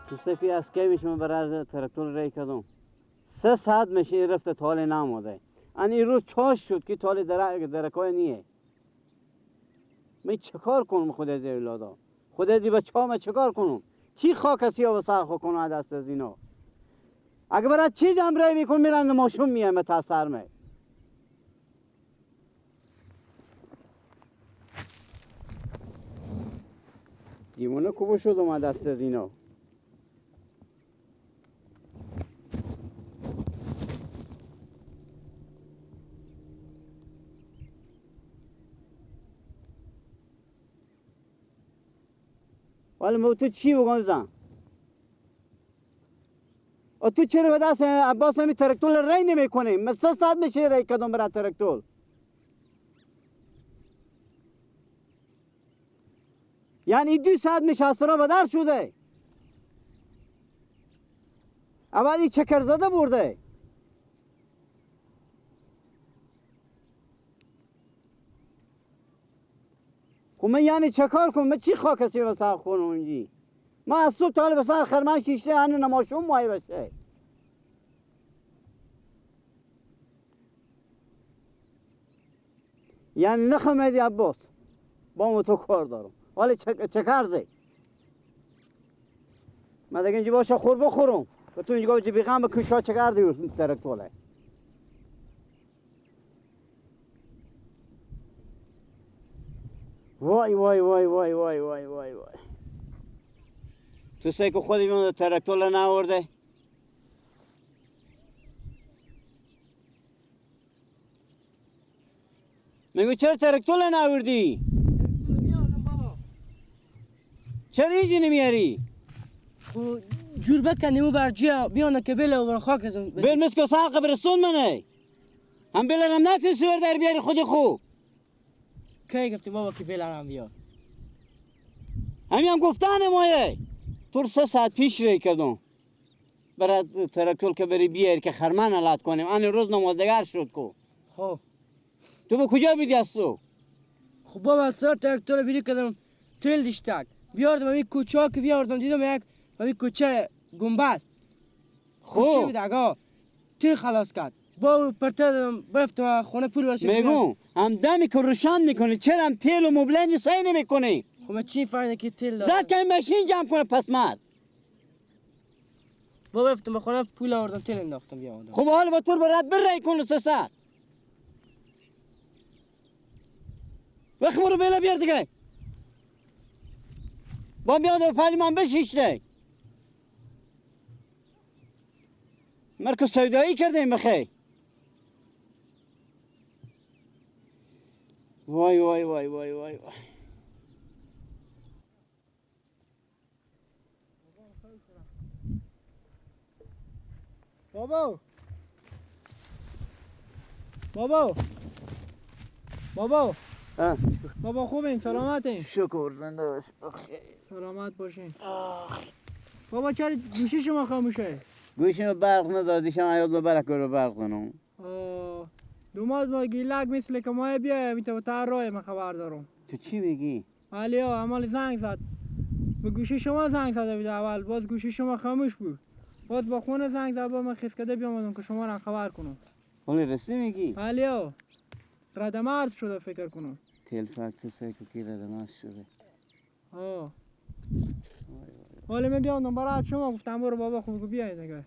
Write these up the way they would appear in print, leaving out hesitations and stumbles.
تو سکی از کی میشه من برای تراکتور ری کردم 3 ساعت میشه این رفته تاله نامده. ان این روز چاش شد که تاله درکای نیه. من چه کار کنم خود از اولادا؟ خود از بچه‌ها من چه کار کنم؟ چی خاک سیاه و سرخ کنم دست از اینا؟ اگه برای چیز هم رای میکن میرن ماشون میام تا سرمه. دیوانه کوبو شدم از دست از اینا. ولی ما تو چی بگم زن؟ تو چرا به دست عباس همی تراکتور ری نمیکنی؟ من 3 ساعت میشه ری کردم برای تراکتور. یعنی 2 ساعت میشه اصلا بدر شده. اول این چکر زده برده. خب من یعنی چه کار کنم؟ من چی خاکسی به سر کنم اونجی؟ من از صبح تا به سر خرمن شیشته هنو نماشون مایه بشه. یعنی نخمدی عباس با تو کار دارم. ولی چه کرزه؟ من دیگه اینجا باشه خور بخورم. و تو اینجا بگی بیغم به کشا چه کردی ترکتوله؟ وای وای وای وای وای وای وای وای. تو سه که خودی میاد تراکتور نآورده. میگو چرا تراکتور نآوردی؟ چرا اینجا نمیاری؟ خب جور بد کندیمو برجیا بیانه که بله و بر خاک رزم. بل مسکو سر قبرستون منه. هم بله هم نتونستی در بیاری خودی خو. کی گفتی بابا که بله هم بیار؟ همین هم گفتن مایه. تو 3 ساعت پیش ری کردم. برای تراکتور که بری بیاری که خرمن علت کنیم. آن روز نمازدگر شد کو. خب تو به کجا بیدی از تو؟ خب بابا از سر تراکتور بیری کردم تیل دیشتک. بیاردم همین کوچه ها که بیاردم دیدم یک همین کوچه گنبست. خب کوچه بود اگه تیل خلاص کرد. با پرته دادم برفتم خونه پول برشم. میگم هم دمی که روشن میکنی چرا هم تیل و مبلنج سعی نمیکنی؟ خب من چی فایده که تیل دارم؟ زد که این ماشین جمع کنه پس مرد. با برفتم به خونه پول آوردم تیل انداختم بیاوردم. خب حالا با تو برات بری کن 3 ساعت. وقت مرو بیلا بیار دیگه. با بیاد و پلیمان بشیشته. مرکز سودایی کردیم بخیر. وای وای وای وای وای وای. بابا بابا بابا بابا خوبین؟ سلامتین؟ شکر زنده باش. سلامت باشین. بابا چرا گوشی شما خاموشه؟ گوشی برق ندادی شما یاد برق رو برق دانم. دوماد ما گیلک مثل که ما بیایم میتو تا راه من خبر دارم. تو چی میگی؟ علیا عمال زنگ زد. به گوشی شما زنگ زده بود اول، باز گوشی شما خاموش بود. باز با خونه زنگ زد با من خیس کده بیامدم که شما را خبر کنم. ولی رسی میگی؟ علیا رد مرز شده فکر کنم. تلفاک سه که رد مرز شده. آه. ولی من بیام برای شما گفتم برو بابا خوب بیاید دیگه.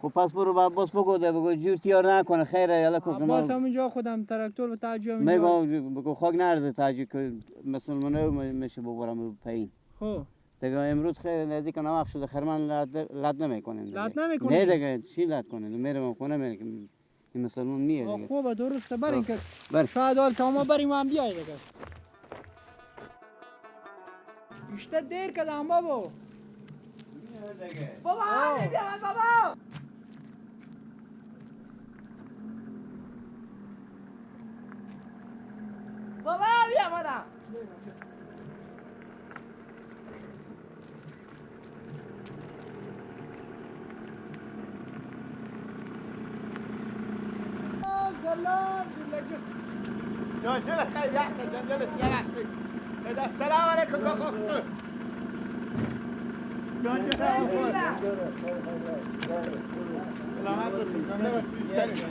خب پس برو با عباس بگو ده بگو جور تیار نکنه خیره یالا کو عباس همونجا خودم تراکتور و تعجب میگم بگو خاک نرزه تعجب که مسلمانه میشه ببرم پایین. خب دیگه امروز خیر نزدیک نواخ شده خرمن لد نمیکنیم دیگه. لد نمیکنیم؟ نه دیگه چی لد کنیم؟ میرم خونه میرم این مسلمان میه دیگه. خوبه درسته بریم که شاید حال تا ما بریم هم بیای دیگه. بیشتر دیر کردم بابا. بابا بیا بابا. بابا بیا مادر. سلام جانجل خیلی احسن جانجل تیار احسن. السلام علیکم کاکا. جان سلامت باشین، زنده باشین.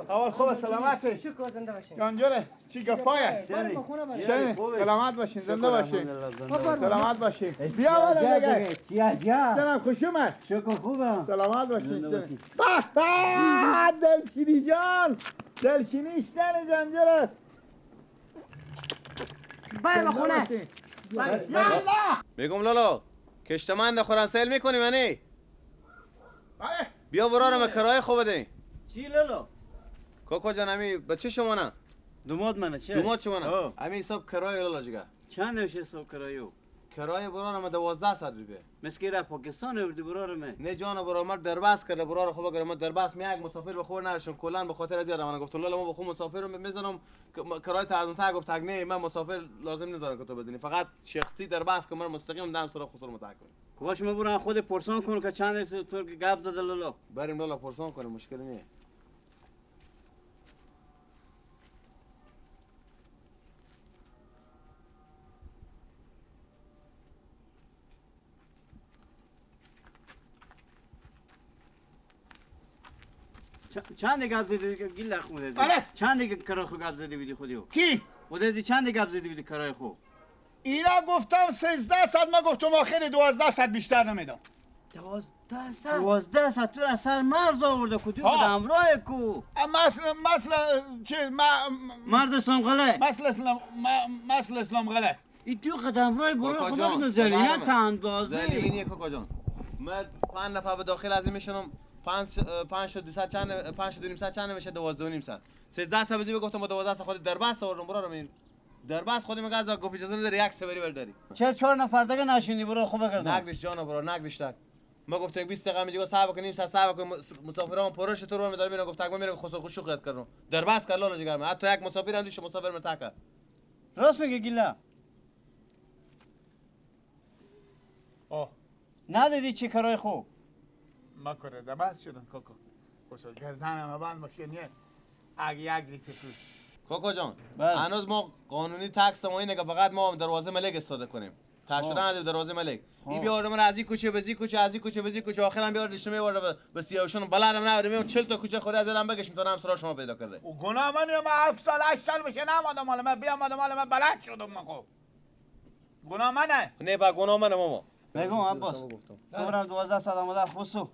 اول خوب سلامت. جان جوره چی گپایه؟ سلامت باشین، زنده باشین. سلامت باشین. بیا والا دیگه. سلام، خوش اومد. شکر خوبم. سلامت باشین. به به دلچینی جان. دلچینی شدن جان جوره. بای خونه. یالا. میگم لالا کشتمند خورم سیل میکنی منی؟ بله. بیا برارم کرایه خوب بده. چی لالا؟ کاکا جان امی بچه شما نه؟ دوماد منه چه؟ دوماد شما نه؟ امی حساب کرایه لالا جگه. چند میشه حساب کرایه؟ کرایه برارم 1200 روپیه. مسکی را پاکستان آوردی برارم. نه جان برا من درباس کرده برار خوب اگر من درباس می یک مسافر بخور نرشم کلا به خاطر از یادم من گفتم لالا ما بخو مسافر رو میزنم کرایه تا از گفت نه من مسافر لازم ندارم که تو بزنی فقط شخصی درباس که من مستقیم دم سرا خسر متعک کنی. باش ما برام خود پرسان کن که چند تو گپ زده لالا. بریم لالا پرسان کنیم مشکل نیست. چند گپ زدی گیل خودت؟ بله. چند کرای خو گپ زدی بیدی خودیو؟ کی؟ خودت چند گپ زدی بیدی کرای خو؟ اینا گفتم 1300 من گفتم آخر 1200 بیشتر نمیدم. 1200 1200 تو اصل مرز آورده کو تو همراه کو. مثل چه مرد اسلام قلعه. مثل اسلام مثل اسلام قلعه. این تو قدم راه برو خدا بگو زلیه تا اندازه. زلیه کاکا جان. من 5 نفر به داخل از این میشنم 5 تا 200 چند 5 تا 250 چند میشه 12.5 13 بزی گفتم با 12 خود درباس آوردم برو رو درباس خودم میگه از گفت اجازه نداری یک سوری برداری چرا 4 نفر دیگه نشینی برو خوب کردم نگوش جان برو نگوش تک ما گفتم 20 دقیقه میگه صبر کنیم صبر کن مسافران پرش تو رو میذارم اینو گفت من میرم خسو خوشو قید کردم درباس کر لالا جگر حتی یک مسافر هم دیش مسافر متک راست میگه گیلا آه ندیدی چه کارای خوب ما کره دمال شدم کاکا خوشو گردنم بند باشه نه اگه یک دیگه تو کاکا جان هنوز ما قانونی تکس ما اینه که فقط ما دروازه ملک استفاده کنیم تا شدن از دروازه ملک این بیاره من از این کوچه به زی کوچه از این کوچه به زی کوچه آخرم بیاره دشمه میواره به سیاوشون بلدم نبره 40 تا کوچه خود از الان بکشیم تا هم سرا شما پیدا کرده او گناه من من 7 سال 8 سال بشه نمادم مال من بیام مال من بلد شدم من خب گناه منه نه با گناه منه ماما میگم عباس تو برام 12 آمده خسو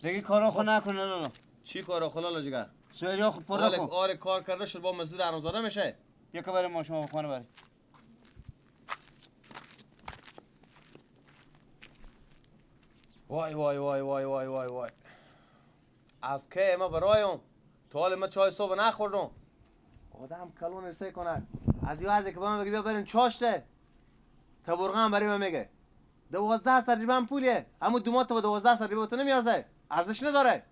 دیگه کارو خو نکنه لالا چی کارو خو لالا جگر سویا خو پر کن آره کار کرده شد با مزدور حرامزاده میشه یک برای ما شما خانه بری وای وای وای وای وای وای وای از که ما برایم تا حال ما چای صبح نخوردم آدم کلون رسه کنه از این وضعی که به من بگه بیا بریم چاشته تبرقه هم برای من میگه 12 ریبه هم پولیه همون دومات تو با 12 ریبه تو نمیارزه ارزش نداره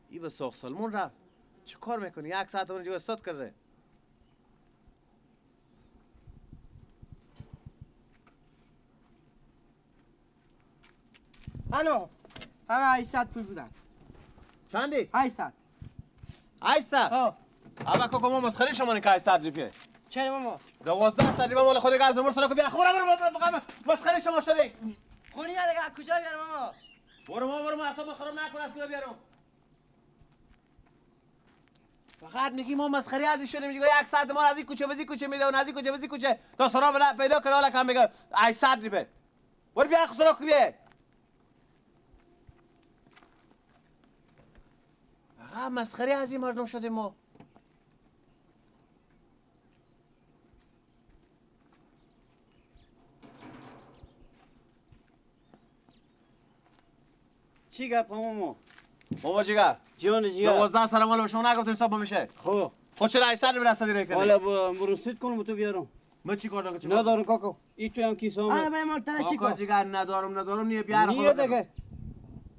ای به ساخت سلمون رفت چه کار میکنی؟ یک ساعت اونجا استاد کرده الو همه 800 پول بودن چندی؟ 800 800؟ ها اما کاکا ما مسخره شما که 800 روپیه چرا ماما؟ 12 روپیه مال خود گاز مرسل کو بیا خورا برو مسخره شما شده خونی دیگه کجا بیارم ماما؟ برو ما برو ما اصلا خراب نکن از کجا بیارم فقط میگی ما مسخره از شدیم میگه یک ساعت ما از این کوچه به کوچه میده و از این کوچه به کوچه تا سرا پیدا کنه حالا کم میگه 800 روپیه برو بیا خسرو کو بیا آقا مسخره از این مردم شدیم ما چی گپ ماما؟ ماما چی گپ؟ جان جیگر 12 سال مال به شما نگفتیم حساب میشه خب خود چرا 800 روپیه دست دیگه حالا برو کنم تو بیارم من چی کار دارم ندارم کاکا ای تو هم کیسه آره برای مال ترشی کاکا جیگر ندارم نیه بیار نیه دیگه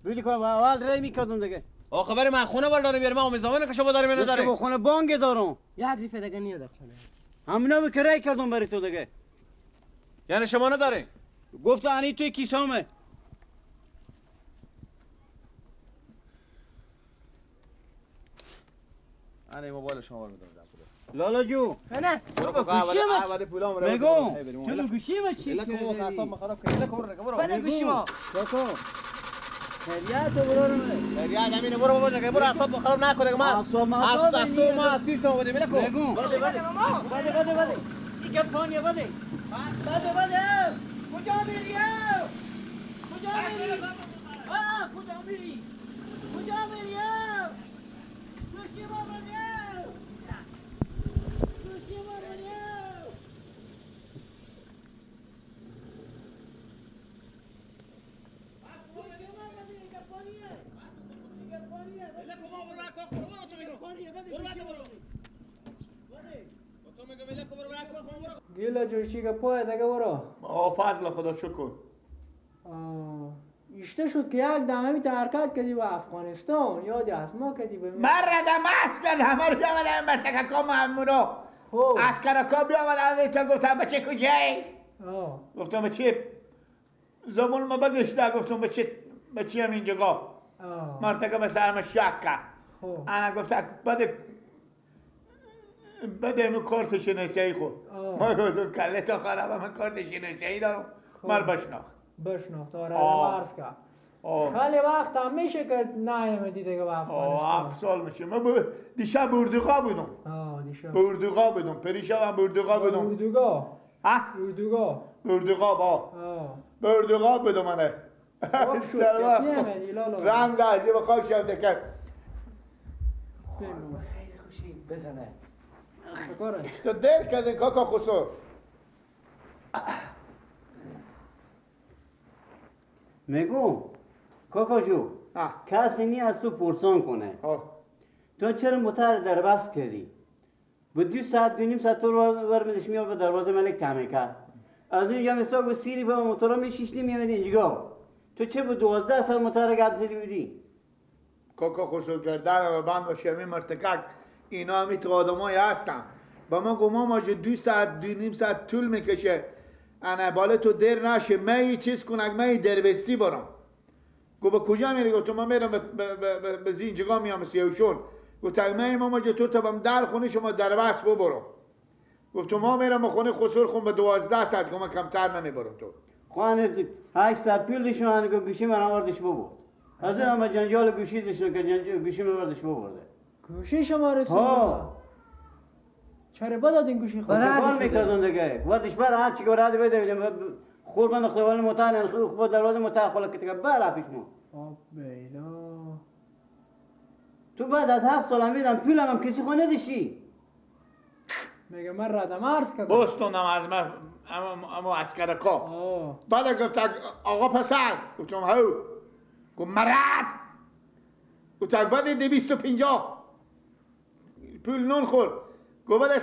بیلی کنم اول ری میکردم دیگه آخه برای من خونه بار دارم بیارم من امیدوارم که شما داریم نداره با خونه بانک دارم یک ریفه دیگه نیه در خونه همینا به کرای کردم برای تو دیگه یعنی شما نداری گفت انی توی کیسامه انا موبایل شما رو میدم. لالا جو نه برو گوشی ما میگم تو گوشی ما چی کردی؟ لکو اعصاب خراب کردی. لکو برو برو بده گوشی ما کاکا خیریت برو خیریت امینه برو بابا جان برو اعصاب خراب نکنه من اعصاب ما اسیر شما بده لکو بده بده بده بده بده دیگه پانیه بده بده بده. کجا میری؟ کجا میری؟ کجا میری؟ کجا میری؟ گوشی ما بده. گوشی ما بده. گیلا جوشی که پای دیگه برو. آه فضل خدا شکر. ایشته شد که یک دمه می حرکت کردی به افغانستان یادی از ما کردی به من ردم اسکر همه رو بیامدم مرتکه کام رو اسکرکا بیامدم تا گفتم بچه کجایی؟ گفتم بچه زبون ما بگشته. گفتم بچه هم اینجا مرتکه به سرم شک کرد. انا گفت بده من کارت شناسایی خود. ما گفتم کله تا خرابه من کارت شناسایی دارم. مر بشناخت. بشناخت آره عرض کرد. خیلی وقت هم میشه که نیامدی دیگه به افغانستان. 7 سال میشه. من دیشب به اردوگاه بودم. دیشب به اردوگاه بودم. پریشب هم به اردوگاه بودم. اردوگاه؟ اردوگاه. به اردوگاه با. به اردوگاه بودم من. رنگ از یه خاک شم دکر. خیلی خوشی بزنه. تو دیر کردین کاکا خسرو. میگم کاکا جو کسی نی از تو پرسان کنه. تو چرا موتر دربست کردی؟ به 2 ساعت 2.5 ساعت تو رو برمیدش میاد به دروازه ملک تعمیر کرد. از اونجا مساق به سیری به موتورا میشیشتی میامدی اینجا. تو چه به 12 سال موتر گپ زدی بودی؟ کاکا خسرو گردن و بند باشه همین مرتکک اینا همی تو آدمای هستن. با ما گمان ماجه 2 ساعت 2.5 ساعت طول میکشه. انا بالا تو دیر نشه من یه چیز کنک من یه دربستی برم. گفت به کجا میری؟ گفتم من میرم به زینجگاه میام سیوشون. گفت من ماما جو تو تا در خونه شما دربست ببرم. گفتم ما میرم به خونه خسرو خون به 12 ساعت. گفت من کمتر نمیبرم تو. خانه 8 ساعت پیل دشون گفت گوشی من آوردش ببرد. از اون هم جنجال گوشی دشون که گوشی من آوردش ببرده. گوشی شما رسید؟ چرا بدادین گوشی خود؟ بار میکردن دیگه. وردش بر هر چی که رد بده خور من اختوال متن خود دروازه متن خلا که بر پیش ما. آب بیلا. تو بعد از 7 سال میدم پولم هم کسی خو ندیشی. میگه من ردم عرض کردم. بستونم از من امو عسکرکا. بعد گفت آقا پسر. گفتم هو. گفت مرض. گفت بعد 250 پول نون خور. گفت بعد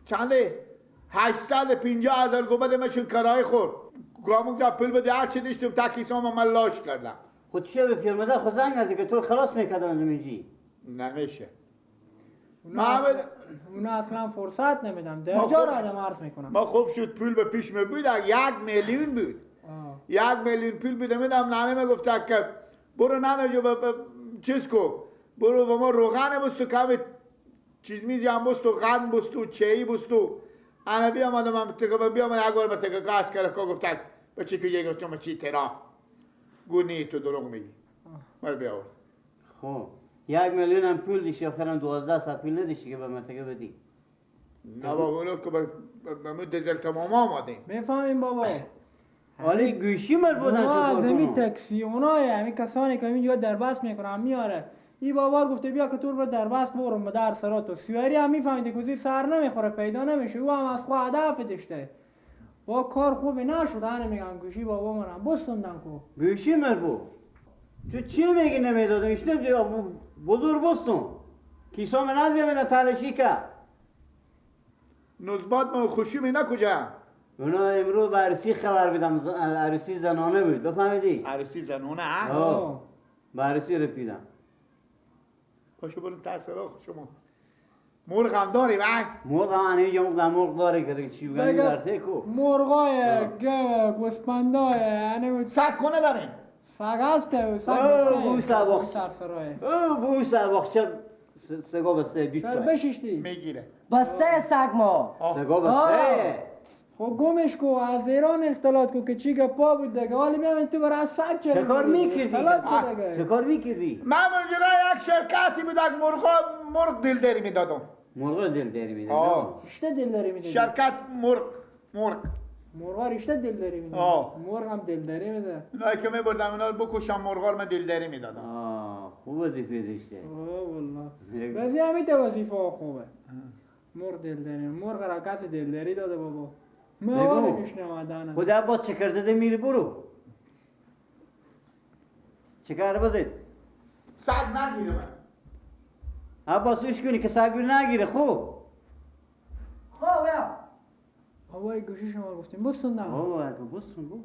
چنده؟ 850 هزار. گفت بده من چون کرایه خور. گامون زد پول بده هر چی داشتم تا کیسام من لاش کردم. خود چه به پیرمرد خود زنگ نزدی که تو خلاص میکردم از اونجی. نمیشه. اونا اصلا فرصت نمیدم. در جا را آدم عرض میکنم. ما خوب شد پول به پیش می بود. 1 میلیون بود. 1 میلیون پول بود. میدم ننه میگفت که برو ننه جو چیز کو برو با ما روغن بستو کمی چیز میزی هم بستو قند بستو چایی بستو. انا بیامدم هم تکه بیامدم یک بار تکه گاز کرد که گفت بچه که یه گفتم چی تهران گو تو دروغ میگی مال بیاورد. خب 1 میلیون هم پول دیشی آخرم 12 ساعت پول ندیشی که به من تکه بدی. نه بابا اونو که به مو دزل تمام آمدیم. میفهمیم بابا. ولی گوشی مر بودن چه از همین تاکسی اونای همین کسانی که اینجا دربست میکنن میاره. ای بابا گفته بیا که تو رو دربست برم به در سراتو. سواری هم میفهمیده که زیر سر نمیخوره پیدا نمیشه. او هم از خود هدف داشته. با کار خوبی نشد. انا میگم گوشی بابا منم بستوندن کو. گوشی مر بود. تو چی میگی نمیدادم؟ ایشنم بزرگ بستون. کیسا من ندیم تلشی کرد. نزبات من خوشی می نه کجا؟ اونا امروز به عروسی خبر بدم. عروسی زنانه بود. بفهمیدی؟ عروسی زنانه؟ ها. به عروسی رفتیدم. پاشو برو تاثیر شما. مرغ هم داری بای؟ مرغ هم اینجا مرغ داری که دیگه چی بگم در کو. مرغای گاو گوسفندای یعنی سگ کنه داریم. سگ هست سگ. او بوسه باخچه. او بوسه باخچه. سگا بسته دو چرا بششتی؟ میگیره. بسته سگ ما. سگا بسته. خب گمش کو از ایران اختلاط کو که چی گپا بود دیگه. ولی میام تو برای سگ چه چه کار میکردی؟ چه کار میکردی؟ من اونجا یک شرکتی بود، یک مرغ دلداری میدادم. مرغ دلداری میدادم؟ رشته دلداری میدادی؟ شرکت مرغ. مرغ رشته دلداری میده. مرغ هم دلداری میده. اونایی که میبردم اونا رو بکشم، مرغا رو من دلداری میدادم. خوب وظیفه داشته. والله وظیفه همین وظیفه خوبه. مرغ دلداری، مرغ رکعت دلداری داده بابا. ما میشنوادن. خدا با چکر زده میری برو. چکر بزد. سگ نگیره من. عباس وش کنی که سگ نگیره خوب. خوب یا. بابای گوشی شما گفتیم بسون نه. بابا بسون بابا.